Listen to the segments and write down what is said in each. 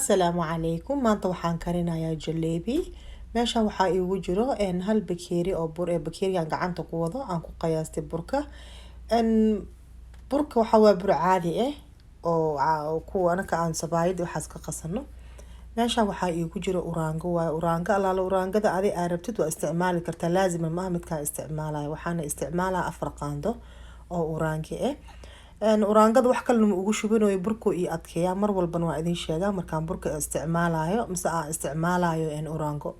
Asalaamu calaykum. Maanta waxaan karinayaa jaleebi. Meeshan waxaa iigu jiro hal bakeeri oo bur ee bakeerigan gacanta ku wado aan ku qiyaastay burka. Burka waxaa waa bur caadi ah oo kuwa anaka aan sabaayad waxaas ka qasano. Meeshan waxaa iigu jiro uraango waaye. Uraango alaala uraangada adi aa rabtid waa isticmaali kartaa, laazima maaha midkaan isticmaalayo. Waxaana isticmaalaa 4 qaando oo uraango ah. Uraangada wax kalena ma ugu shubanayo, burku ii adkeeyaa. Mar walbana waa idin sheegaa markaan burka isticmaalayo mise aan isticmaalayo uraango.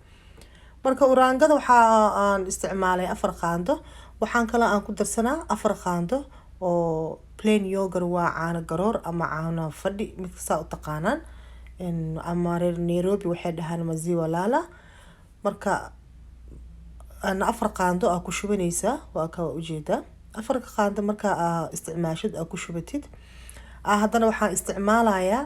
Marka uraangada waxaa aan isticmaalay 4 qaando. Waxaan kale aan ku darsanaa 4 qaando oo plain yogurt, waa caano garoor ama caano fadhi, mid saa u taqaanaan, ama reer Nairobi waxay dhahaan maziwa lala. Marka 4 qaando aa ku shubanaysaa, waa ka ujeedaa 4-ka qaando. Marka aa isticmaashid, aa ku shubatid, haddana waxaan isticmaalayaa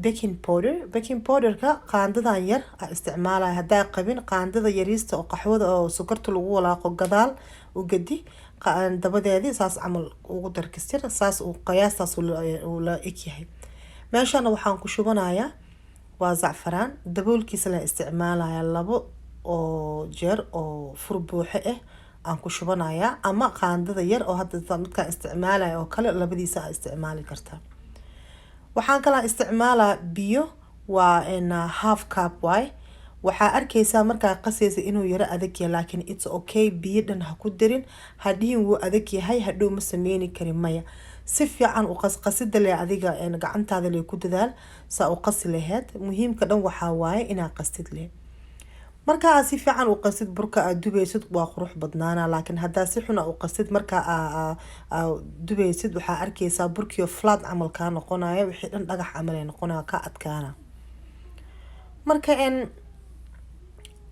baking powder. Baking powderka qaandadan yar aa isticmaalaya. Haddaa qabin qaandada yariista oo qaxwada oo sokorta lagu walaaqo, gadaal u gedi dabadeedii, saas camal ugu dar kastir, saas uu qiyaastaas uu la eg yahay. Meeshana waxaan ku shubanayaa waa zacfaraan daboolkiisa la isticmaalaya, labo oo jeer oo fur buuxe ah aan ku shubanayaa, ama qaandada yar oo hadda midkaan isticmaalaya oo kale labadiisa aa isticmaali kartaa. Waxaan kalaa isticmaalaa biyo, waa half cup waay. Waxaa arkaysaa markaa qasaysa inuu yaro adag yahay, laakiin it's okay. Biyo dhan ha ku darin, hadhihin wuu adag yahay, hadhow ma sameyni karin. Maya, si fiican u qas. Qasida le adiga gacantaada le ku dadaal saa u qasi laheyd. Muhiimka dhan waxaa waaye inaa qastid leh. Marka aad si fiican u qasid, burka aad dubaysid waa qurux badnaana, laakiin haddaa si xun u qasid, marka aa dubaysid, waxaa arkaysaa burkiyo flat camal kaa noqonaya, wixii dhan dhagax camal ay noqonaya, ka adkaana. Marka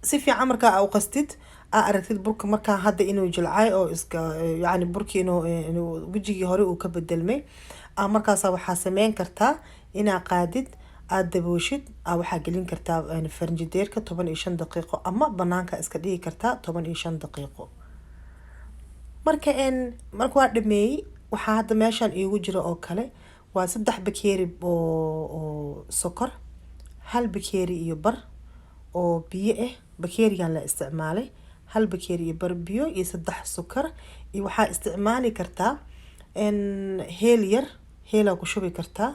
si fiican markaa u qastid, aa aragtid burka markaa hadda inuu jilcay oo iska, yacni burkii inuu wejigii hore uu ka bedelmay, markaasa waxaa sameyn kartaa inaa qaadid, aada dabooshid. Waxaa gelin kartaa farinjideerka 15 daqiiqo, ama banaanka iska dhigi kartaa 15 daqiiqo. Marka marka waa dhameeyey. Waxaa hadda meeshan iigu jira oo kale waa 3 bakeeri oo sokor, hal bakeeri iyo bar oo biyo ah. Bakeerigan la isticmaalay hal bakeeri iyo bar biyo iyo saddex sokor. Iyo waxaa isticmaali kartaa heel yar, heelaa ku shubi kartaa,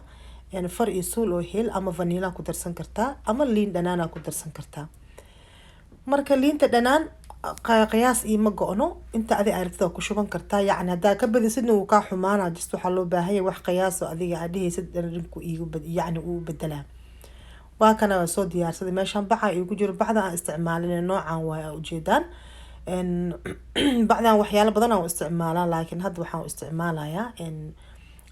far iyo suul oo heel, ama vanilla ku darsan kartaa, ama liin dhanaana ku darsan kartaa. Marka liinta dhanaan qiyaas iima go-no, inta adi aragtida ku shuban kartaa. Yacni haddaa ka badisidna wuu kaa xumaana. Just waxaa loo baahan yahay wax qiyaaso adiga aad dhehaysid dhadhanku iigu, yacni uu bedelaa. Waa kana, waa soo diyaarsaday. Meeshaan baca iigu jiro, bacda aan isticmaalin noocan waay, aa ujeedaan. Bacdan waxyaalo badan aan u isticmaalaa, laakiin hadda waxaan u isticmaalayaa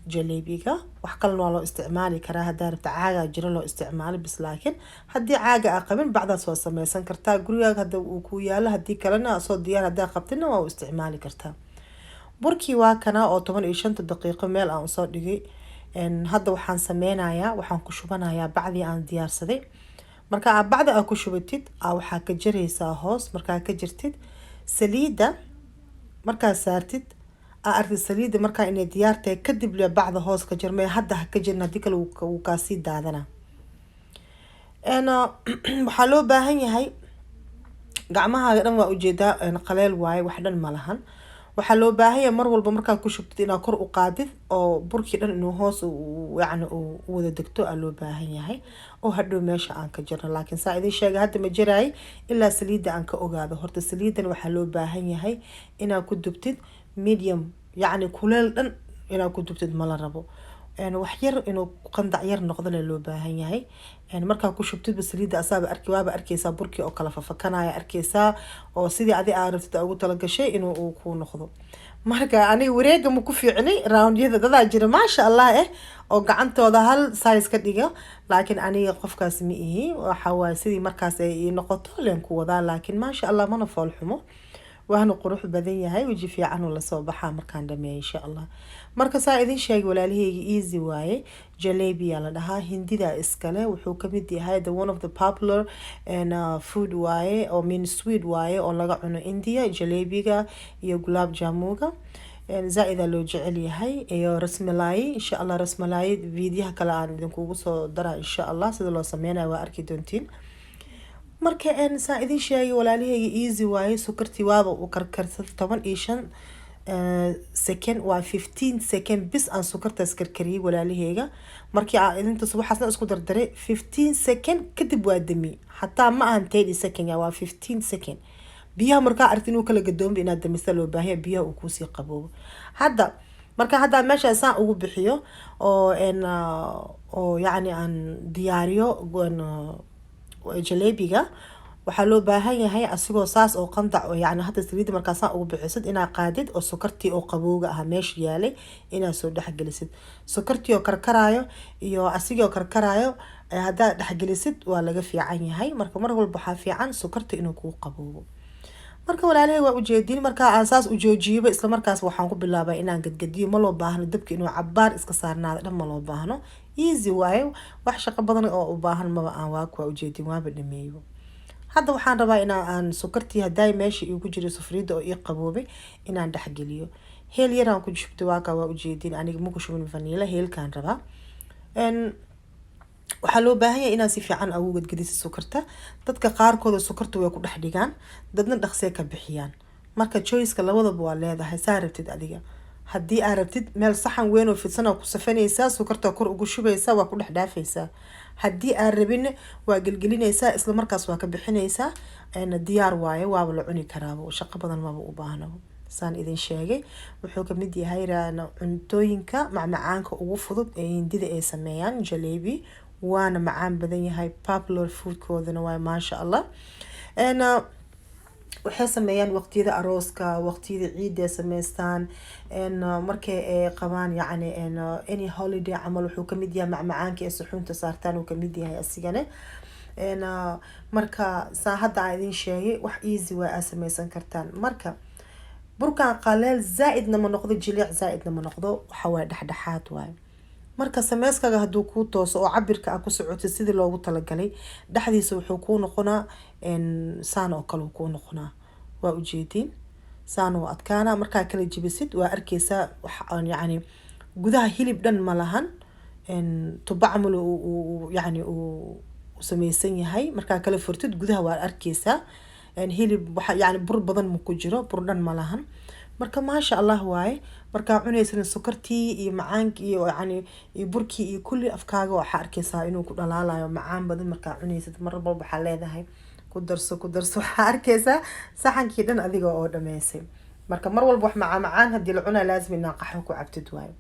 jaleebiga. Wax kalena waa loo isticmaali karaa haddaa rabta, caaga jiro loo isticmaalo bis, laakiin haddii caaga aa qabin, bacdaas waa sameysan kartaa gurigaaga hadda uu ku yaalo. Haddii kalena soo diyaar, haddaa qabtina waa u isticmaali kartaa. Burkii waa kana oo 15-ta daqiiqo meel aan usoo dhigay. Hadda waxaan sameynayaa, waxaan ku shubanayaa bacdii aan diyaarsaday. Marka aa bacda aa ku shubatid, aa waxaa ka jaraysaa hoos. Markaa ka jirtid, saliidda markaa saartid, aa aragtid saliidda markaa inay diyaar tahay, kadib le bacda hoos ka jarmay. Hadda ha ka jirin, haddii kale wuu kaasii daadana. Waxaa loo baahan yahay, gacmahaaga dhan waa ujeedaa, qaleel waaye, wax dhan ma lahan. Waxaa loo baahan yahay mar walba markaad ku shubtid inaad kor u qaadid oo burkii dhan inuu hoos, yacni uu wada degto aa loo baahan yahay, oo hadhow meesha aan ka jirno. Laakiin saa idin sheegay, hadda ma jiraay ilaa saliidda aan ka ogaado. Horta saliidan waxaa loo baahan yahay inaad ku dubtid medium, yacni kuleel dhan inaad ku dubtid ma la rabo. Wax yar inuu qandac yar noqdona loo baahan yahay. Markaa ku shubtidba saliidda, asaaba arki, waaba arkeysaa burkii oo kala fafakanaya arkeysaa, oo sidii adi aa rabtid ugu talagashay inuu uu kuu noqdo. Marka aniga wareega ma ku fiicni, roundyada. Dadaa jira, maasha Allah, oo gacantooda hal size ka dhiga, laakiin aniga qofkaas ma ihi. Waxa waaye sidii markaas ay ii noqoto leen ku wadaa, laakiin maasha Allah, mana fool xumo, waana qurux badan yahay, weji fiican uu lasoo baxaa markaan dhameeyo, insha Allah. Marka saa idin sheegay, walaalaheyga, easy waaye. Jalebiya la dhahaa, Hindida iskale. Wuxuu kamid yahay the one of the popular and food waaye oo mean sweet waaye oo laga cuno India, jalebiga iyo gulaab jaamuga. Zaa-ida loo jecel yahay iyo rasmalaayi. Insha Allah rasmalaayi videoha kale aan idinkugu soo daraa, insha Allah, sida loo sameynayo waa arki doontiin. Marka saan idin sheegay, walaalaheyga, easy waaye. Sokortii waaba uu karkarsada 15 second, waa 15 second bis aan sokortaas karkariyey, walaalaheyga. Markii aan idintus waxaasna isku dardaray, 15 second kadib waa dami. Xataa ma ahan 30 second ya, waa 15 second. Biyaha markaa aragti inuu kala gadoomba, inaad damista loo baahanya, biyaha uu kuusii qaboobo. Hadda marka haddaa meesha saan ugu bixiyo oo yacni aan diyaariyo jaleebiga, waxaa loo baahan yahay asigoo saas oo qandac oo yacni hadda saliidda markaa saan ugu bixisid, inaad qaadid oo sokortii oo qabowga ah meesha yaalay inaad soo dhexgelisid. Sokortii oo karkaraayo iyo asigoo oo karkaraayo haddaad dhexgelisid waa laga fiican yahay. Marka mar walba waxaa fiican sokorta inuu kuu qaboobo. Marka walaalahay, waa ujeedin, marka aan saas u joojiyaba, isla markaas waxaan ku bilaabay inaan gadgadiyo. Ma loo baahno dabka inuu cabaar iska saarnaado dhan, ma loo baahno. Easy waaye, wax shaqo badan oo u baahan maba aan. Waa kuwa, ujeedin, waaba dhameeyo. Hadda waxaan rabaa inaa aan sokortii hadaay meesha iigu jiray sufriyada oo ii qaboobay inaan dhexgeliyo. Heel yaraan ku shubtay, waa kaa, waa ujeedin. Aniga ma ku shubin vanilla, heelkaan rabaa. Waxaa loo baahan yahay inaad si fiican ugu gadgadisid sokorta. Dadka qaarkooda sokorta way ku dhex dhigaan, dadna dhaqsee ka bixiyaan. Marka choiceka labadaba waa leedahay, saa rabtid adiga. Haddii aad rabtid, meel saxan weyn oo fidsan oo ku safanaysaa, sokorta kor ugu shubaysaa, waa ku dhex dhaafaysaa. Haddii aad rabin, waa gelgelinaysaa, isla markaas waa ka bixinaysaa, diyaar waaye, waaba la cuni karaaba, shaqo badan maba u baahnaba. Saan idin sheegay, wuxuu kamid yahay cuntooyinka macmacaanka ugu fudud ee Hindida ay sameeyaan jaleebi, waana macaan badan yahay. Popular foodkoodana waay, maasha Allah. Waxay sameeyaan waqtiyada arooska, waqtiyada ciida ay sameystaan, markay ay qabaan yacni any holiday camal. Wuxuu kamid yahay macmacaanka ay suxuunta saartaan uu kamid yahay asigana. Marka saa hadda aan idin sheegay, wax easy waa, aad sameysan kartaan. Marka burkan qaleel zaa-idna ma noqdo, jiliic zaa-idna ma noqdo, waxa waaye dhexdhexaad waaye. Marka sameyskaga hadduu kuu tooso oo cabirka aa ku socotid sidii loogu talagalay, dhexdiisa wuxuu kuu noqonaa saan oo kale uu kuu noqonaa. Waa ujeediin, saan oo adkaana. Markaa kala jibisid waa arkeysaa wax yacni gudaha hilib dhan ma lahan, tuba camal yacni uu sameysan yahay. Markaa kala furtid gudaha waa arkeysaa hilib waxa yacni bur badan ma ku jiro, bur dhan ma lahan. Marka maasha Allah waaye. Markaa cuneysana, sokortii iyo macaankii iyo yacni iyo burkii iyo kulli afkaaga waxaa arkeysaa inuu ku dhalaalayo, macaan badan. Markaa cuneysid, mar walba waxaa leedahay ku darso, ku darso. Waxaa arkeysaa saxankii dhan adiga oo dhameysay. Marka mar walba wax macaan macaan haddii la cunaa, laazim inaa qaxwo ku cabtid waayo.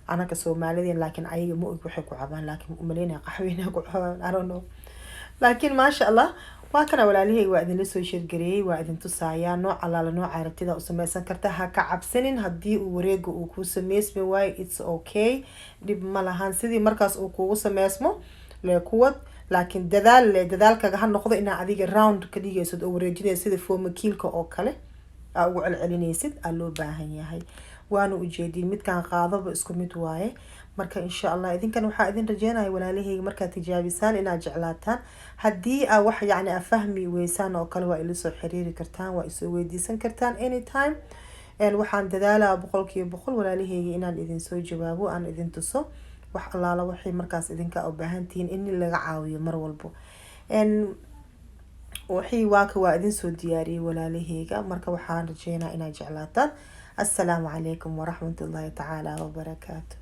Anaka Soomaalideen, laakiin ayaga ma og waxay ku cabaan, laakiin umaleynaya qaxwo inay ku cabaan, I don't know. Laakiin maasha Allah, waa kana, walaalahey, waa idinla soo share gareeyey, waa idin tusayaa. Nooc allaala nooca aragtida u sameysan karta. Ha ka cabsanin haddii uu wareega uu kuu sameysmi waayo, it's okay, dhib ma lahan. Sidii markaas uu kugu sameysmo lee kuwad, laakiin dadaal le, dadaalkaga ha noqdo inaa adiga round ka dhigaysid oo wareejinaysid sida fomakiilka oo kale aa ugu celcelinaysid aa loo baahan yahay. Waana ujeedin, midkaan qaadaba isku mid waaye. Marka insha Allah idinkan waxaa idin rajeynaya, walaalaheyga, markaad tijaabisaan inaad jeclaataan. Haddii aa wax yacni aa fahmi weysaan oo kale, waa ila soo xiriiri kartaan, waa isoo weydiisan kartaan anytime. Waxaan dadaalaa 100%, walaalaheyga, inaan idin soo jawaabo, aan idin tuso wax allaala waxay markaas idinka u baahan tihiin in laga caawiyo mar walbo. Wixii waaka waa idin soo diyaariyey, walaalaheyga. Marka waxaan rajeynaa inaad jeclaataan. Assalaamu calaykum waraxmatullaahi tacaala wabarakaatu.